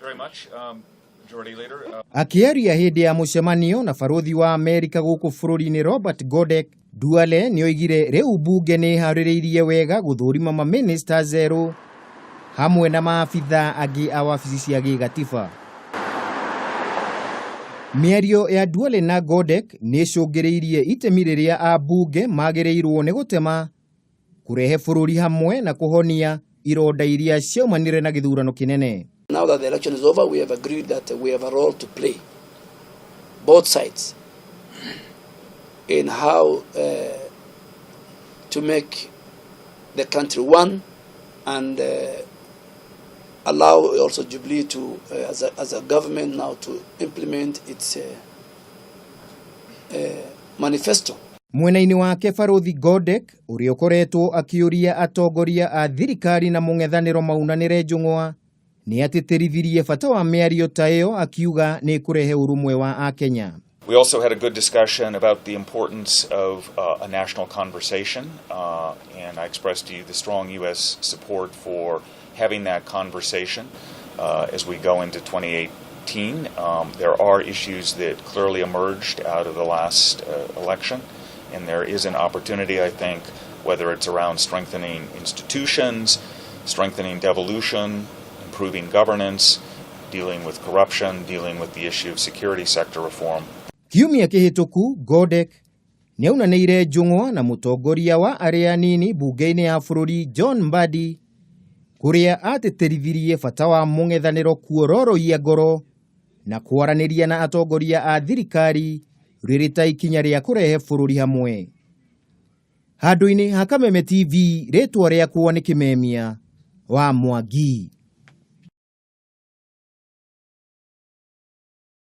Very much. Majority Leader. Akĩaria hĩndĩ ya mũcemanio na barũthi wa Amerika gũkũ bũrũri-inĩ Robert Godek, Duale nĩoigire rĩu mbunge nĩ ĩharĩrĩirie wega gũthũrima mamĩnĩsta erũ hamwe na maabitha angĩ a wabici cia gĩgatiba. Mĩario ya Duale na Godek nĩ ĩcũngĩrĩirie itemi rĩrĩa ambunge magĩrĩirwo nĩ gũtema kũrehe bũrũri hamwe na kũhonia ironda iria ciaumanire na gĩthurano kĩnene. Now that the election is over, we have agreed that we have a role to play, both sides, in how to make the country one and allow also Jubilee to, as a government now, to implement its manifesto. Mwena-inĩ wake Barũthi Godek ũrĩa ũkoretwo akĩũria atongoria a thirikari na mũng'ethanĩro maunanĩre njũng'wa nĩ atĩtĩrithirie bata wa mĩario ta ĩyo akiuga nĩ kũrehe ũrũmwe wa akenya. We also had a good discussion about the importance of a national conversation, and I expressed to you the strong U.S. support for having that conversation as we go into 2018. There are issues that clearly emerged out of the last election, and there is an opportunity, I think, whether it's around strengthening institutions, strengthening devolution, improving governance, dealing with corruption, dealing with the issue of security sector reform. Kiumia kĩhĩtũku Godek nĩaunanĩire njũng'wa na mũtongoria wa arĩa anini mbunge-inĩ ya bũrũri John Mbadi kũrĩa atĩtĩrithirie bata wa mũng'ethanĩro kuororoia ngoro na kwaranĩria na atongoria a thirikari rĩrĩ ta ikinya rĩa kũrehe bũrũri hamwe. Handũ-inĩ ha Kameme TV rĩtwa rĩakwa nĩ Kĩmemia wa Mwangi.